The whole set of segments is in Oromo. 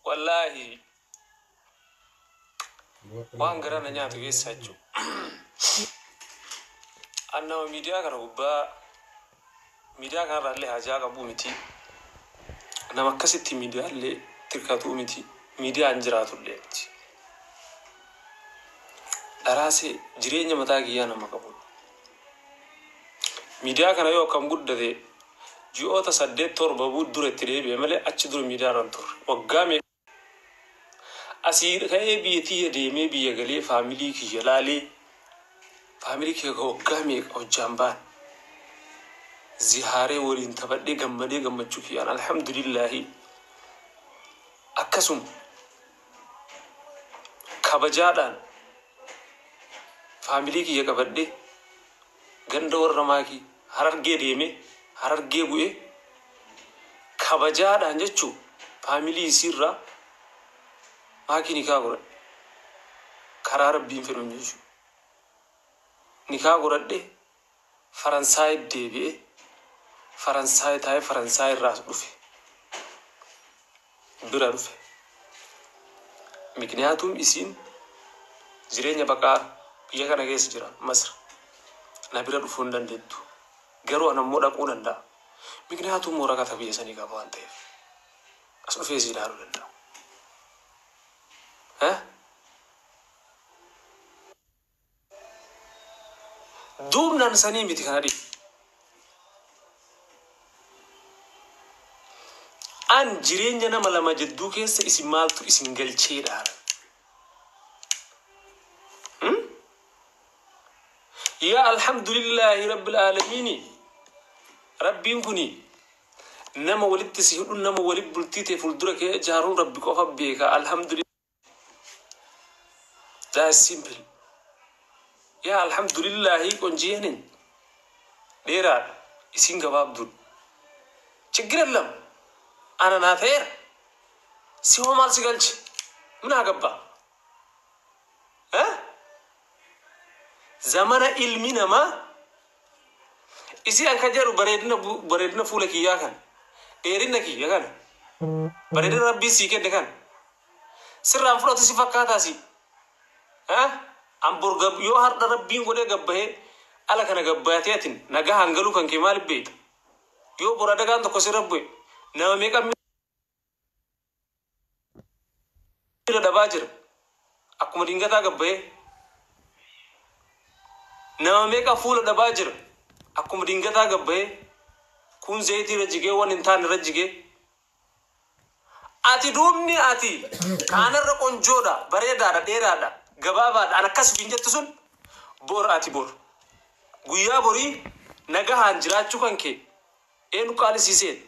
Wallaahi waan garaa na nyaatu keessaa jechuudha. An nama miidiyaa kana gubbaa miidiyaa kanarraa illee hajaa qabuu miti. Nama akkasitti miidiyaa illee tirkatuu miti. Miidiyaan jiraatu illee miti. Dharaasee jireenya mataa kiyyaa nama qabudha. Miidiyaa kana yoo akkam guddate ji'oota 8 7 dura itti deebi'e malee achi dura miidiyaa irra hin turre. Waggaa meeqa asii ka'ee biyya tiyya deemee biyya galee faamilii kiyya laalee faamilii kiyya ka waggaa meeqa hojjaan ba'an zihaaree waliin taphadhee gammadee gammachuu kiyyaan alhamdulillaahi akkasuma kabajaadhaan faamilii kiyya qabadhee ganda warra maakii Harargee deemee Harargee bu'ee kabajaadhaan jechuu faamilii isiirraa maakii nikaa godhadhe karaa rabbiin fedhuun jechuu nikaa godhadhe Faransaay deebi'ee Faransaay taa'ee Faransaay irraa as dhufe bira dhufe mikniyaatum isiin jireenya baqaa biyya kana keessa jira Masr na bira dhufuu hin dandeettu garuu an ammoo dhaquu danda'a mikniyaatum waraqata biyya sanii qaba waan ta'eef as dhufee si ilaaluu danda'a eh Duubnaan sanii miti kana dhibi. An jireenya nama lama jidduu keessa isin maaltu isin galcheedha. Hmm? Yaa alhamdulillahi rabbil aalamiini. Rabbiin kuni nama walitti si hidhu nama walitti bultii tee fuuldura kee ijaaruun rabbi qofa beeka alhamdulillah. That's simple. Yaa alhamdulillahi qonjiyeenin dheeraadha isiin gabaabduudha. Chiggir ellam. Ana naa ta'eera. Si hoo maal si galche? Minaa gabbaa? Eh? Zamana ilmi namaa isii an ka jedhu bareedina bareedina fuula kiyyaa kana dheerina kiyya kana bareedina rabbiin sii kenne kana Sirraan fudhatu si fakkaataa si? Ha? An bor gab yoo hardha rabbiin godhee gabbahee ala kana gabbaatee atin nagahaan galuu kan kee maaliif beekta? Yoo bor adagaan tokko sirra bu'e nama meeqa miila dhabaa jira. Akkuma dingataa gabbahee. Nama meeqa fuula dhabaa jira. Akkuma dingataa gabbahee. Kun zayitii irra jigee waan hin taane irra jigee. Ati duubni ati kaanarra qonjoodha, bareedaadha, dheeraadha, gabaabaadha an akkas ofiin jettu sun bor ati bor guyyaa borii nagahaan jiraachuu kan kee eenu qaali sii seene?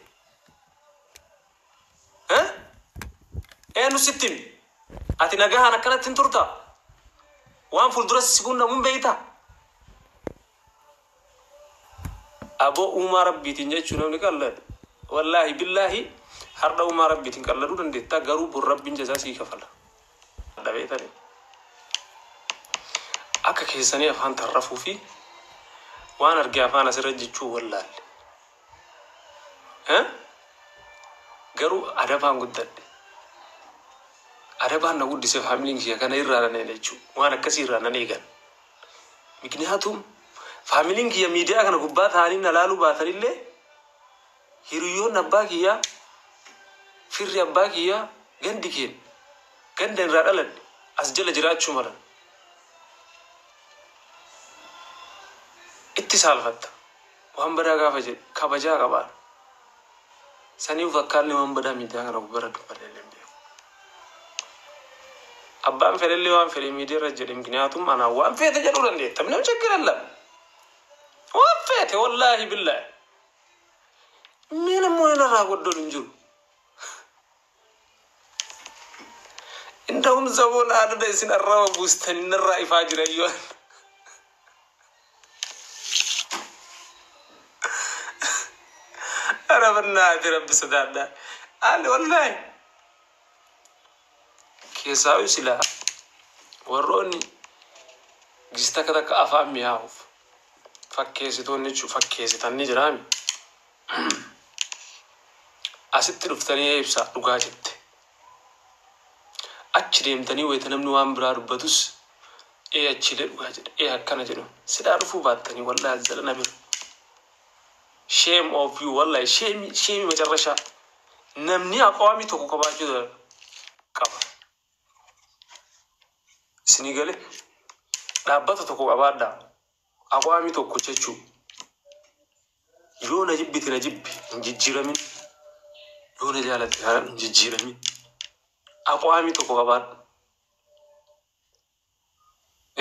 Eh? Eenu sitti hime? Ati nagahaan akkanatti hin turtaa? Waan fuuldura si quunnamu hin beektaa? Aboo uumaa rabbiitiin jechuu namni qalladu wallaahi billaahi hardha uumaa rabbiitiin qalladuu dandeetta garuu bor rabbiin jazaa sii kafala beetani akka keessanii afaan tarrafuu fi waan arge afaan asirra jechuu wallaalle Eh? Garuu adabaan guddadhe adabaan na guddise faamiliin kiyya kana irraa nan eene jechuu waan akkasii irraa nan eegan. Mikniyaatum faamiliin kiyya miidiyaa kana gubbaa ta'anii na laaluu baatanillee hiriyyoonni abbaa kiyyaa, firri abbaa kiyyaa, gandi keenya ganda irraa dhaladhe as jala jiraachuu malan. Itti saalfatta. Waan badaa gaafa jedhe kabajaa qabaan. Saniif akkaallee waan badaa miidiyaa kana gubbarra dubbadhellee hin beeku. Abbaan fedhellee waan fedhe miidiyaa irra jedhe mikniyaatum anaa waan feete jedhuu dandeetta. Minam chiggir ellam. Waan feete wallaahi billaahi. Minam waan irraa goddoon hin jiru. Indahum zaboon aadada isin arraba buustanii narraa ifaa jira yoo. Ara bannaati rabbi sodaadha. Ani wallahi keessaayuu silaa warroonni gis takka takka afaan mi'aawuuf fakkeessitoonni jechuun fakkeessitan ni jiraami. Asitti dhuftanii ibsaa dhugaa jette. Achi deemtanii wayita namni waan biraa dubbatus ee achiilee dhugaa jedhe, ee akkana jedhu sidhaa dhufuu baattanii, wallahi zalana bira. Shame of you, wallahi shame, shame macarrashaa. Namni aqwaamii tokko qabaachuu qaba. Isinii galee, dhaabbata tokko qabaadhaa. Aqwaamii tokko jechuu. Yoo na jibbite na jibbi, hin jijjiiramin. Yoo na jaalatte hin jijjiiramin. Aqwaamii tokko qabaadhu.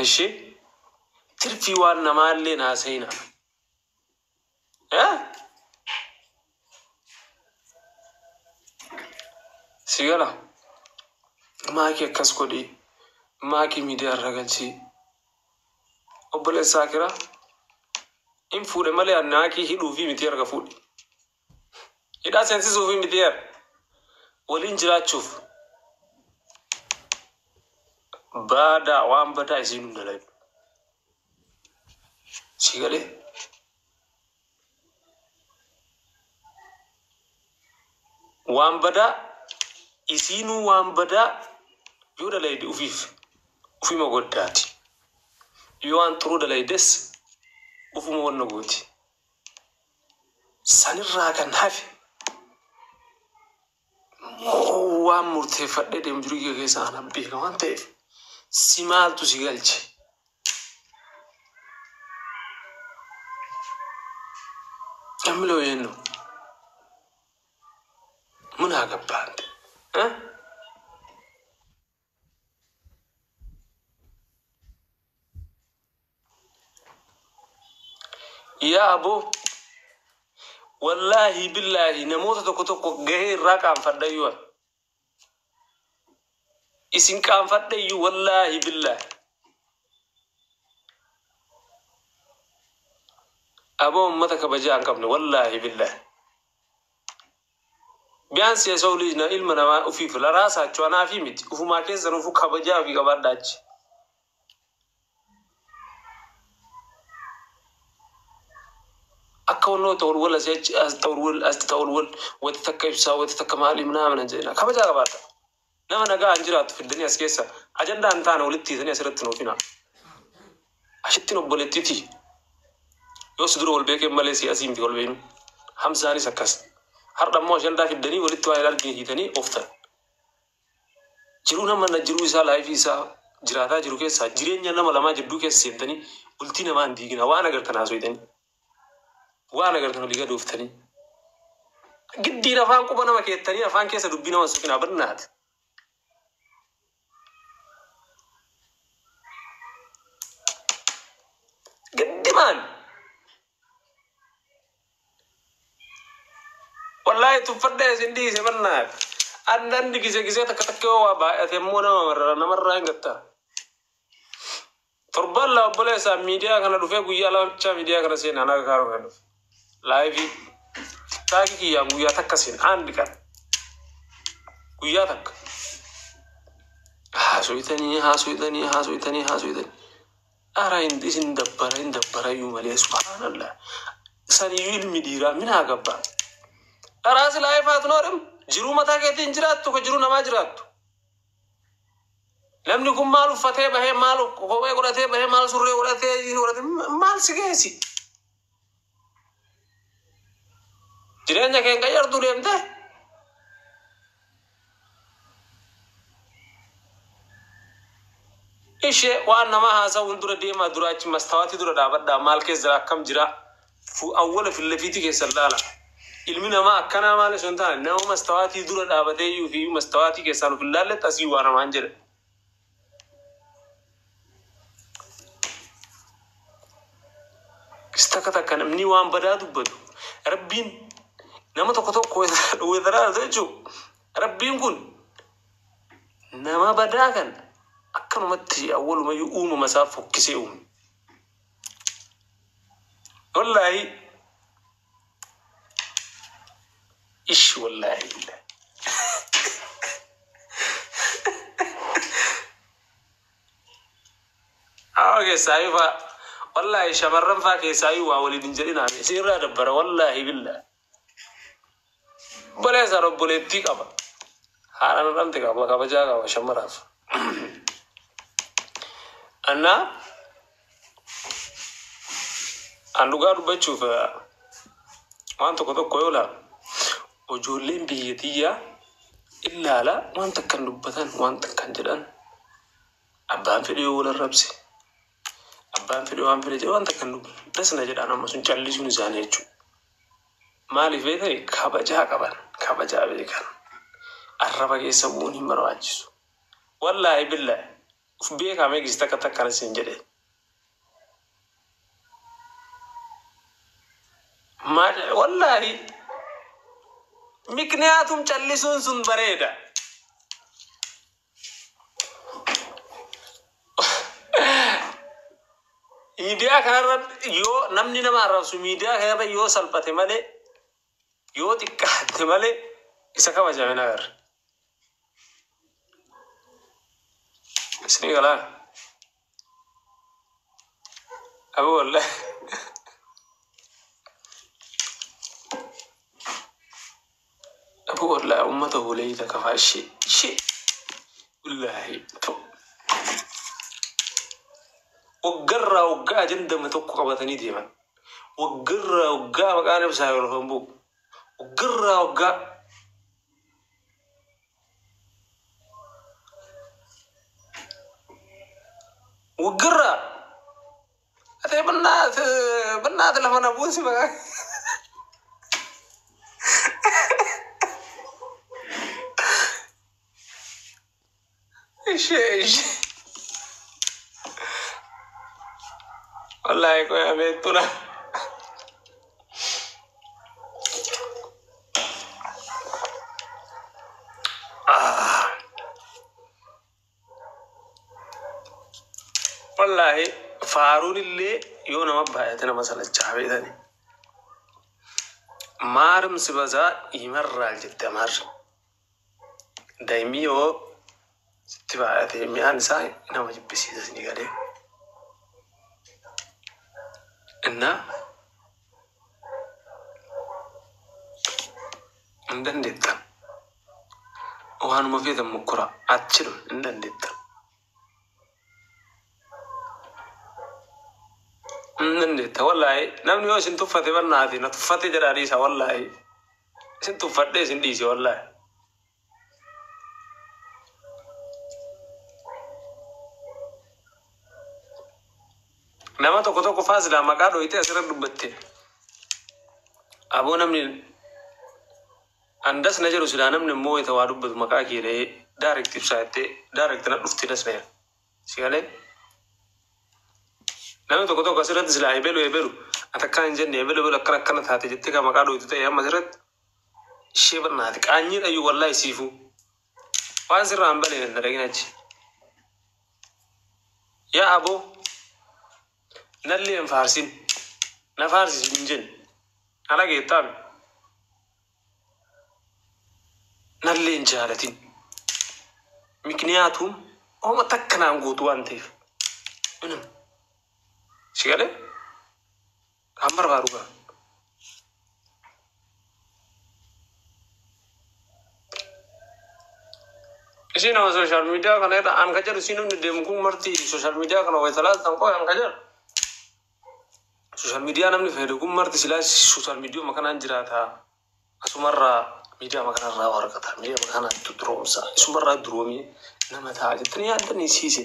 Ishee tirfii waan namaallee naasayina. Eh? Si gala? Maakii akkas godhi. Maakii miidiyaa irra galchii. Obboleessaa kira. In fuudhe malee naakii hidhuufi miti erga fuudhe. Hidhaa seensisuufi miti erga. Waliin jiraachuuf. Badaa waan badaa isiin hunda dalagu. Si galee? Waan badaa isiinuu waan badaa yoo dalayde ufiif ufima goddaati. Yoo waan xuruu dalaydes ufuma wanna gooti. Sanirraa kan hafe waan murteeffadhee deemu jiru kiyya keessa ana beeka waan ta'eef si maaltu si galche? የሚለው ይህን ነው። ምን አገባህ አንተ እ? Yaa aboo, wallaahi billaahi, namoota tokko tokko gahee irraa qaanfadhayyuu ani. Isin qaanfadhayyuu, wallaahi billaahi. Aboo, ummata kabajaa hin qabne, wallaahi billaahi. ቢያንስ የሰው ልጅ ilma namaa ufiif ለራሳቸው anaafi miti, ufumaa keessan ufu kabajaa ofii qabaadhaa achi. Akka wannoo ta'ul asii achi as ta'ul as ta'ul wati takka ibsaa wati takka maali ምናምን jedhina, kabajaa qabaadha. Nama nagaa hin jiraattu fiddanii as keessa ajandaa hin taane walitti hiitanii asirratti nuufina. Ashittiin obboleettiiti. Yoo si dura wal beekeen malee si asii miti wal beenu. Hamzaanis akkas. Har'a immoo ajandaa fiddanii walitti waa hin argine hiitanii ooftan. Jiruu nama na jiruu isaa life isaa jiraataa jiru keessaa jireenya nama lamaa jidduu keessa seentanii bultii namaa hin diigina, waan agartan haasofitanii. Waan agartan olii gad ooftanii. Giddiin afaan quba nama keettanii afaan keessa dubbii nama hin suqinaa barnaati. Giddimaan. Wallaahi tuffadhee isin dhiise barnaati. አንዳንድ ጊዜ ጊዜ takka takka yoo waa baay'ate immoo nama marara, namarraa hin gatta. Torban lama obboleessaa miidiyaa kana dhufee guyyaa lamachaa miidiyaa kana seenaa naga kaaroo kan dhufe. Live TikTok kiyyaan guyyaa takka seen አንድ ቀን guyyaa takka. Haasoytanii haasoytanii haasoytanii haasoytanii. Ara isin dabbara, hin dabbara iyyuu malee, subhaanallah. Saniyyuu ilmi dhiiraa min haa Dharaasi life አትኖርም. Jiruu mataa keetiin jiraattu ka jiruu namaa jiraattu. Namni kun maal uffatee bahee, maal kophee godhatee bahee, maal surree godhatee maal si geessi? Jireenya kee hin qayyartuu deemtee? Ishee waan nama haasa'uun dura deemaa dura achi mastawaatii dura dhaabadhaa, maal keessa jira, akkam jira, awwala fillafiitii keessan laala. Ilmi namaa akkanaa maal osoo hin taane, nama mastawaatii dura dhaabatee iyyuu fi mastawaatii keessaan of hin laalletti asii waa namaan jedha. Takka takka namni waan badaa dubbatu rabbiin nama tokko tokko wedaraa jechuun rabbiin kun nama badaa kan akkanumatti awwalumayyuu uumama isaa fokkisee uume. Wallaahi ish, wallaahi billahi. Awa keessaayyuu faa, wallaahi shamarran faa keessaayyuu waa waliin hin jedhinaa, isinirraa dabbara, wallaahi billahi. Obboleessaan obboleettii qaba. Haadha na dhamte qaba, kabajaa qaba shamaraaf. Annaa an dhugaa dubbachuuf waan tokko tokko yoo laalu, ijoolleen biyya tiyyaa ilaala, waan takkan dubbatan, waan takkan jedhan, abbaan fedhe yoo wal arrabse, abbaan fedhe waan fedhe jedhe, waan takkan dubbatan dasna jedhaan. Amma sun callisuun isaanii jechuudha. Maaliif beekani? Kabajaa qaban, kabajaa beekan. Arraba keessa bu'uun hin barbaachisu. Wallaahi billaahi uf beekaa meegis takka takkaan isin jedhe. Maal wallaahi mikniyaatum callisuun sun bareeda. Miidiyaa kanarra yoo namni nama arrabsu, miidiyaa kanarra yoo salphate malee, yoo xiqqaate malee, isa kabajame na agarra. Isinii galaa? Abu wallahi. Abu wallahi ummata hooleyii takka faa ishee ishee wallahi to. Waggarraa waggaa ajandama tokko qabatanii deeman. Waggarraa waggaa maqaan ibsaa yoo lafan bu'u. Waggarraa waggaa. Waggarraa. Ate bannaat bannaat lafa na buusi maqaa. Ishee ishee. Wallahi qoy ameettuna. Wallahi faaruun illee yoo nama baay'ate nama salachaa beekani. Maarim si bazaa himarraa jette amaarri. Daa'imni yoo sitti baay'ate mi'aan isaa nama jibbisiisa isinii galee. Innaa hin dandeettan. Waanuma feetan mokkora achi hin dandeettan. Hin dandeetta wallaahi. Namni yoo isin tuffate, bannaati na tuffate jedhaa dhiisa. Wallaahi isin tuffadhee isin dhiise wallaahi. Nama tokko tokko faa silaa maqaa dhoyitee asirra dubbatte. Aboo, namni andas na jedhu silaa namni immoo wayita waa dubbatu maqaa kee dhahee direct ibsaa jettee direct na dhufti das na jedha. Si galee? Namni tokko tokko asirratti silaa ebelu ebelu ati akkana hin jenne, ebelu ebelu akkana akkana taate jettee kan maqaa dhoytu ta'e, amma asirratti ishee barnaati qaanyii dhayyuu wallaahi siifuu waan sirraa hin baleen hin dalagin achi. Yaa aboo, nallee hin faarsin, na faarsisin hin jenne, na dhageettaami, nallee hin jaalatin, mikniyaatuun homa takka naan guutu waan ta'eef ምንም. Si galee? Kan barbaadu gaa. Isin nama social media kana irra an ka jedhu, isin namni deemu kun marti social media kana wayita laaltan qoy, an ka jedhu social media namni fayyadu kun marti silaa social media makanaan jiraata, asumarraa miidiyaa makanarraa waraqata miidiyaa makanaan duroomsa, isumarraa duroomee nama ta'a jettanii yaaddanii siise.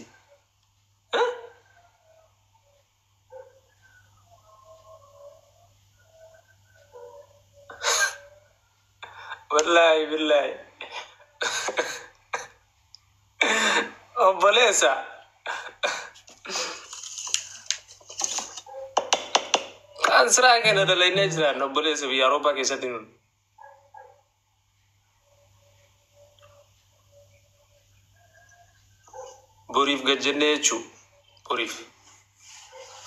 Wallaahi billaahi. Obboleessa. Kan siraa keenya dalagnee jiraan obboleessa, biyya Awurooppaa keessatti nun. Boriif gajjennee jechuu, boriif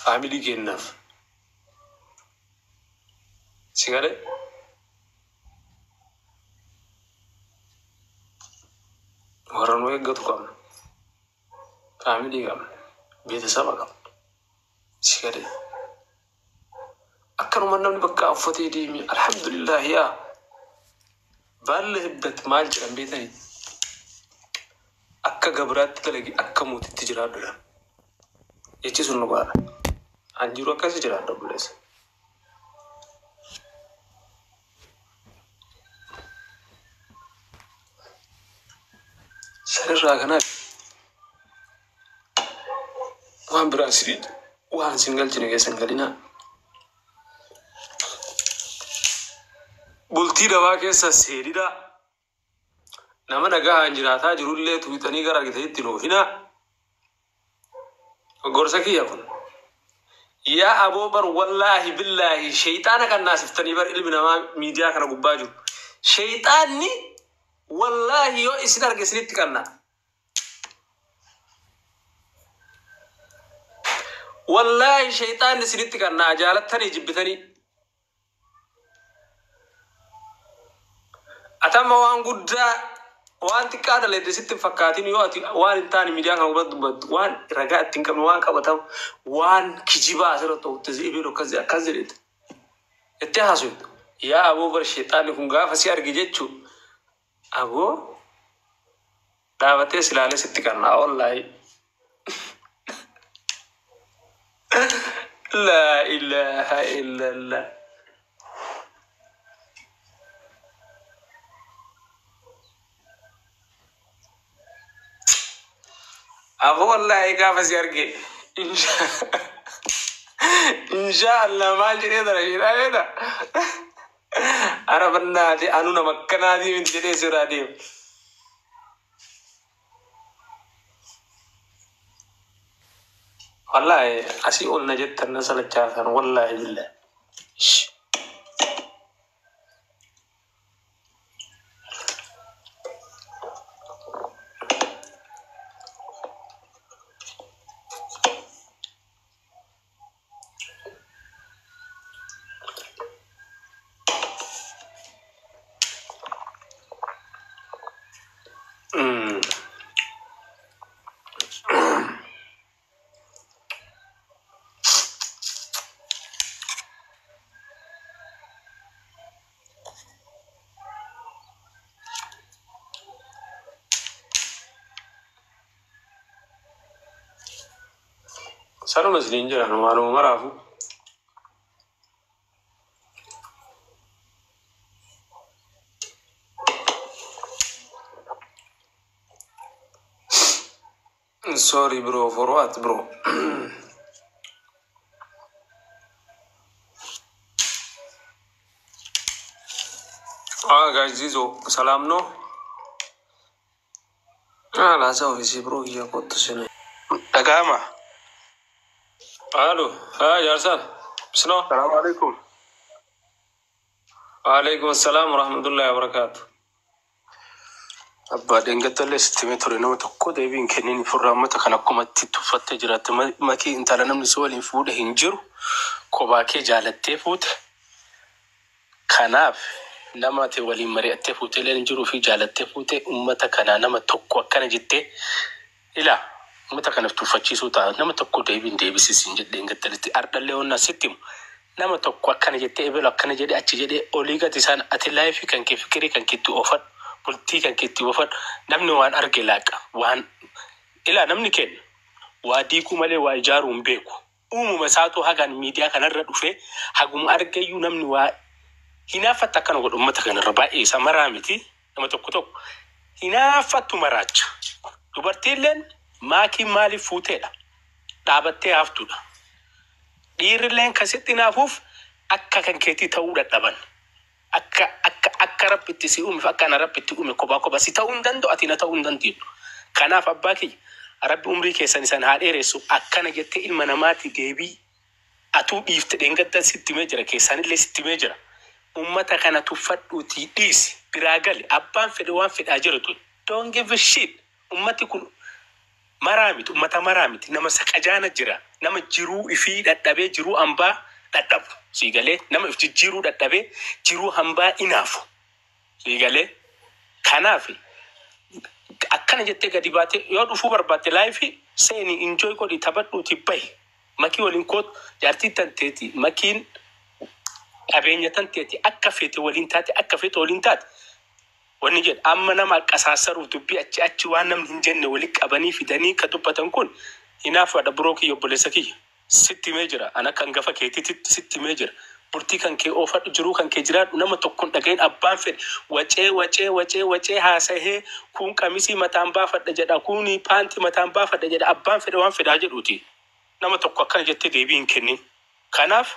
family keenyaaf. Si galee? Warra nu eeggatu qabna. Family qabna. Beetesaba qabna. Si galee? Akkanuma namni bakka uffatee deeme, alhamdulillah, yaa ባለህበት maal jedhan beetanii, akka gabraatti dalagi, akka mootitti jiraadhu jechi sun dhugaadha. An jiru akkasi jiraadha, obboleessa. Sanirraa kanaaf waan biraa si waan sin galchine keessa hin galinaa. Bultii dabaa keessa seenidhaa. Nama nagaan jiraataa jirullee tuuxanii gara argitanitti hin oofinaa. Gorsa kiyya kun. Yaa aboo, bar wallaahi billaahi, sheeyxaana kan naasiftanii bar ilmi namaa miidiyaa kana gubbaa jiru. Sheeyxaanni wallaahi yoo isin arge isinitti qanna. Wallaahi sheeyxaanni isinitti qanna, jaalattanii jibbitanii. Atamma waan guddaa waan xiqqaa dalaydde sitti hin fakkaatin. Yoo ati waan hin taane miidiyaa kana gubbaatti dubbattu, waan ragaa itti hin qabne, waan qabatamu, waan kijibaa asirra ta'utti ibilu akkas akkas jedhete itti haasoftu. Yaa aboo, bar sheexaanni kun gaafa si arge jechuu aboo dhaabatee si ilaalee sitti qannaa, wallaahi. Laa ilaaha illallah. Aboo, wallaahi gaafa si arge insha Allah maal jedhee tana sheexaanidha. Ara bannaati anu nama akkanaatii miti jedhee sirraa deema. Wallaahi asii ol na jettan na salachaatan, wallaahi billahi. Sanuma isiniin jedhan waanuma maraafu. Sorry bro, for what, bro? Ah guys, Zizo, ሰላም ነው? Ah, laasa ofisi bro kiyya kottu sine. Dhaga'ama. Alo, haa jaarsaan. Bisnoo. Salaamu alaikum. Waalaikum assalaam warahmatullahi wabarakaatu. Abbaa, dheengadallee sitti himee ture, nama tokko deebii hin kennin. Furraa uummata kan akkumatti tuffattee jiraatte. Makii intala namni si waliin fuudhe hin jiru. Kophaa kee jaalattee fuute. Kanaaf nama ati waliin mari'attee fuute illee hin jiruu fi jaalattee fuute. Uummata kanaa nama tokko akkana jettee ilaa uummata kanaaf tuffachiisuu ta'a. Nama tokko deebii hin deebisisin jedhee dheengaddalitti. Ardhallee onnaa sitti himu. Nama tokko akkana jettee, ebelu akkana jedhee, achi jedhee olii gadi isaan ati life kan kee, fikirii kan keetti oofadhu. Bultii kan keetti oofadhu. Namni waan arge laaqa. Waan ilaa namni kenna. Waa diiguu malee waa ijaaruu hin beeku. Uumuma isaatu hagaan miidiyaa kanarra dhufee haguma argayyuu namni waa hinaaffatti akkana godhu. Uummata kanarra baay'ee isa maraa miti, nama tokko tokko hinaaffattu maraacha. Dubartiilleen maakii maaliif fuuteedha? Dhaabattee haftuudha. Dhiirrilleen kasitti hinaafuuf akka kan keetii ta'uu dadhaban. Akka rabbitti si uume, akka ana rabbitti uume kophaa kophaa si ta'uu hin danda'u, ati na ta'uu hin dandeettu. Kanaaf abbaa kiyya, rabbi umrii keessan isan haa dheeressu. Akkana jettee ilma namaati deebii atuu dhiifte, dheengadda sitti himee jira, keessaanillee sitti himee jira. Uummata kana tuffadhuutii dhiisi, biraa gali, abbaan fedhe waan fedhaa jirtu. Don't give a shit. Uummati kun maraa miti, uummata maraa miti, nama saqajaana jira, nama jiruu ifii dadhabee jiruu hambaa dadhabu. Siigalee, nama if jijjiiruu dadhabee jiruu hambaa inaafu. Siigalee, kanaaf akkana jettee gadi baatee yoo dhufuu barbaadde live seeni, enjoy godhi, taphadhuuti bahi. Makii waliin kootu, jaartii tanteeti, makiin qabeenya tanteeti, akka feete waliin taate, akka feete waliin taate. Wanni jedhu amma nama aqasaasaruuf dubbii achi achi waan namni hin jenne walitti qabanii fidanii ka dubbatan kun hinaafaadha. Biroo kiyya, obboleessa kiyya, sitti himee jira. An akka hangafa keetiitti sitti himee jira. Bultii kan kee oofadhu, jiruu kan kee jiraadhu, nama tokkoon dhagahin. Abbaan fedhe wacee wacee wacee wacee haasahee, kun qamisii mataan baafadha jedha, kun paantii mataan baafadha jedha, abbaan fedhe waan fedhaa jedhuuti. Nama tokko akkana jettee deebii hin kennin. Kanaaf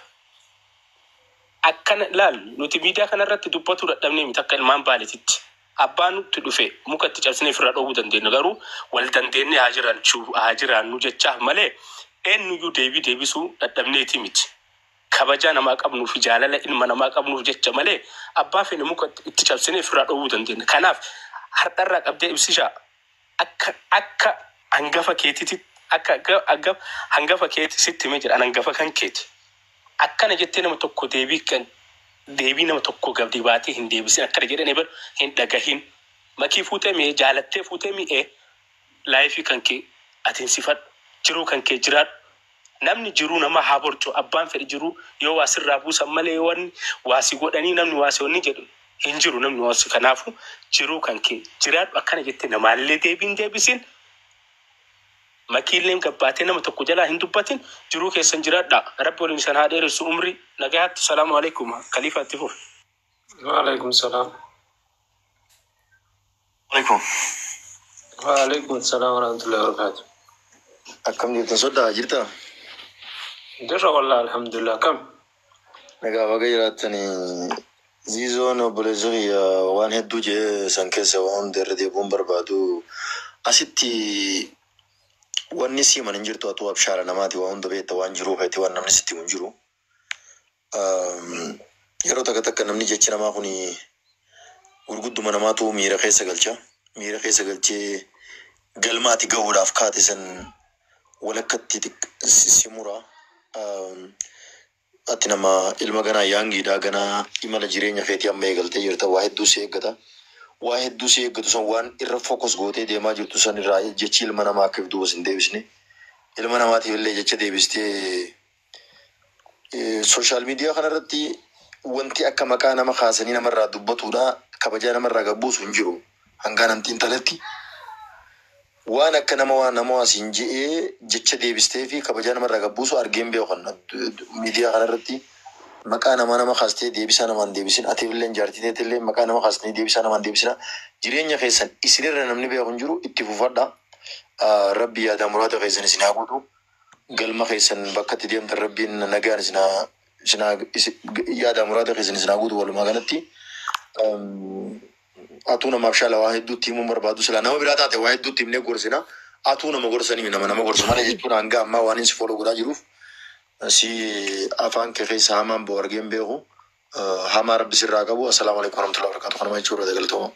akkana laal, nuti miidiyaa kanarratti dubbatu dadhabnee miti. Akka ilmaan Baaleetitti abbaan nutti dhufe muka itti cabsinee ofirraa dhoowwuu dandeenya, garuu wal dandeenye haa jiraachuu haa jiraannu jechaaf malee eenyuyyuu deebii deebisuu dadhabneeti miti. Kabajaa namaa qabnuu fi jaalala ilma namaa qabnuuf jecha malee abbaa fedhe muka itti cabsinee ofirraa dhoowwuu dandeenya. Kanaaf har'arraa qabdee, Ibsishaa, akka hangafa keetitti, akka hangafa keeti sitti himee jira. An hangafa kan keeti. Akkana jettee nama tokko deebii kan deebii nama tokko gadi baatee hin deebisin. Akkana jedhanii bar hin dhagahin. Makii fuutee mi'ee, jaalattee fuutee mi'ee, life kan kee adeemsifadhu, jiruu kan kee jiraadhu. Namni jiruu nama haa borcu, abbaan fedhe jiruu yoo waa sirraa buusan malee wanni waa si godhanii namni waa si wanni jedhu hin jiru. Namni waa si, kanaafu jiruu kan kee jiraadhu. Akkana jettee namaallee deebii hin deebisin. Makiilleen gabbaatee nama tokko jalaa hin dubbatin. Jiruu keessan jiraadha. Rabbi waliin isan haa dheeressu umrii nagayaatti. Salaamu alaikum. Kaliifa, itti fufi. Waalaikum salaam. Alaikum. Waalaikum salaam warahmatullahi wabarakatuh. Akkam jirtan, soddaa jirta? Jirra wallah, alhamdulillah, kam? Nagaa baga jiraattanii. Ziizoon obboleessa kiyya waan hedduu jee san keessa waan hunda irra deebi'uun barbaadu. Asitti wanni siiman hin jirtu, atuu abshaala namaati, waan hunda beekta, waan jiruu keeti, waan namni sitti himu hin jiru. Yeroo takka takka namni jechi namaa kuni gurgudduma namaatu miira keessa galcha. Miira keessa galchee galmaati gahuudhaaf kaate san walakkatti si mura. Ati nama ilma ganaa youngiidha, ganaa imala jireenya keetii amma eegaltee jirta, waa hedduu si eeggata. Waa hedduu si eeggatu san, waan irra focus gootee deemaa jirtu san irraa jechi ilma namaa akka duuba sin deebisne. Ilma namaatiif illee jecha deebistee social media kanarratti wanti akka maqaa nama kaasanii namarraa dubbatudha, kabajaa namarraa gabbuusu hin jiru. Hangaa namtiin talatti. Waan akka nama waan nama asiin je'ee jecha deebistee fi kabajaa namarraa gabbuusu argeen beekan miidiyaa kanarratti. Maqaa namaa nama kaastee deebisaa namaan deebisin. Atiif illee jaartii teetillee maqaa nama kaastanii deebisaa namaan deebisina. Jireenya keessan isinirra namni beeku hin jiru, itti fufadha. Rabbi yaada muraada keessan isin haa guutu. Galma keessan bakka itti deemtan Rabbiin nagaan isin haa isin haa yaada muraada keessan isin haa guutu walumaa galatti. Atuu namaaf shala waa hedduutti himuun barbaadu, silaa nama biraa taate waa hedduutti himnee gorsina. Atuu nama gorsanii nama nama gorsu malee jechuun hanga ammaa waan inni si follow godhaa jiruuf si afaan kee keessa hamaan bo'u argeen beeku. Hamaa Rabbi sirraa qabu. Assalaamu alaikum warahmatullahi wabarakatuh. Kanuma jechuudha, galatooma.